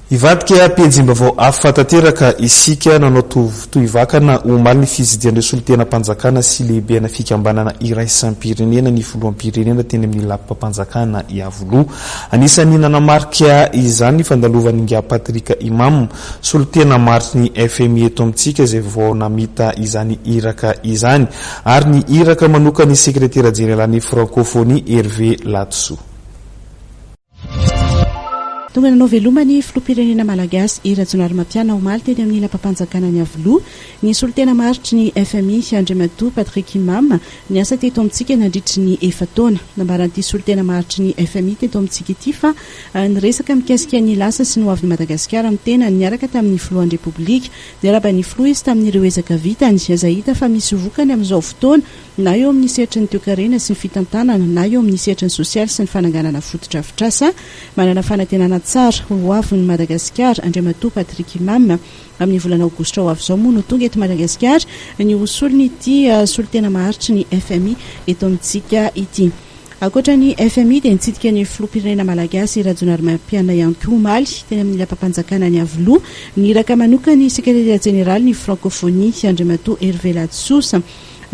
Hivadika pejim-baovao hafa tanteraka isika. Nanao tohivakana omaly ny fitsidihan'ireo solontenam-panjakana sy lehibena fikambanana iraisam-pirenena ny filoham-pirenena teny amin'ny lapam-panjakana Iavoloha. Anisan'ny nanamarika izany ny fandalovan'Ingahy Patrick Imam, solontena maharitry ny fmi eto amintsika izay vao namita izany iraka izany ary ny iraka manokan'ny sekretera jeneralin'ny Frankôfônia Hervé Latosoa. Tonga nanao veloma ny filoham-pirenena malagasy Hery Rajaonarimampianina omaly teny amin'ny lapam-panjakana Iavoloha. Ny solontena maharitry ny fmi, Andriamatoa Patrick Imam, niasa teto amintsika nandritry ny efa-taona. Nambaran'ity solontena maharitry ny fmi teto amintsika ity fa niresaka mikasika ny lasa sy ny hoavin'i Madagasikara ny tenany niaraka tamin'ny filohan'ny Repoblika. Niarahaba ny filoha izy tamin'ireo ezaka vitany, izay hita fa misy vokany amin'izao fotoana na eo amin'ny sehatry ny toekarena sy ny fitantanana na eo amin'ny sehatry ny sosialy sy ny fananganana fotodrafitrasa. Manana fanantenana tsara ho hoavin'i Madagasikara Andriamatoa Patrick Imam. Amin'ny volana aogositra ho avy izao moa no tonga eto Madagasikara ny ho solon'ity solontena maharitry ny fmi eto amintsika ity. Ankoatra ny fmi dia nitsidika ny filoham-pirenena malagasy Rajaonarimampianina ihany koa omaly teny amin'ny lapam-panjakana any Iavoloha ny iraka manokan'ny sekretera jeneralin'ny Frankôfônia Andriamatoa Hervé Ladsosa.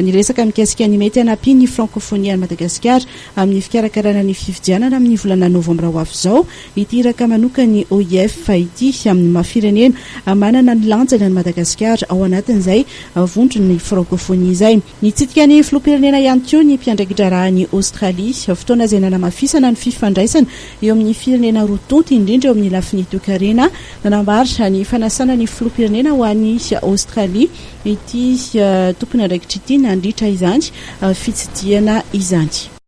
Niresaka mikasika ny mety hanampian'ny Frankôfônia an'i Madagasikara amin'ny fikarakarana ny fifidianana amin'ny volana novambra ho avy izao ity iraka manokan'ny OIF ity amin'ny maha firenena manana ny lanjany an'i Madagasikara ao anatin'izay vondron'ny Frankôfônia izay. Nitsidika ny filoham-pirenena ihany koa ny mpiandraiki-draharahan'i Aostralia, fotoana izay nanamafisana ny fifandraisana eo amin'ny firenena roa tonta, indrindra eo amin'ny lafiny toekarena. Nanambara ny fanasana ny filoham-pirenena ho any Aostralia ity tompon'andraikitra ity nandritra izany fitsidihana izany.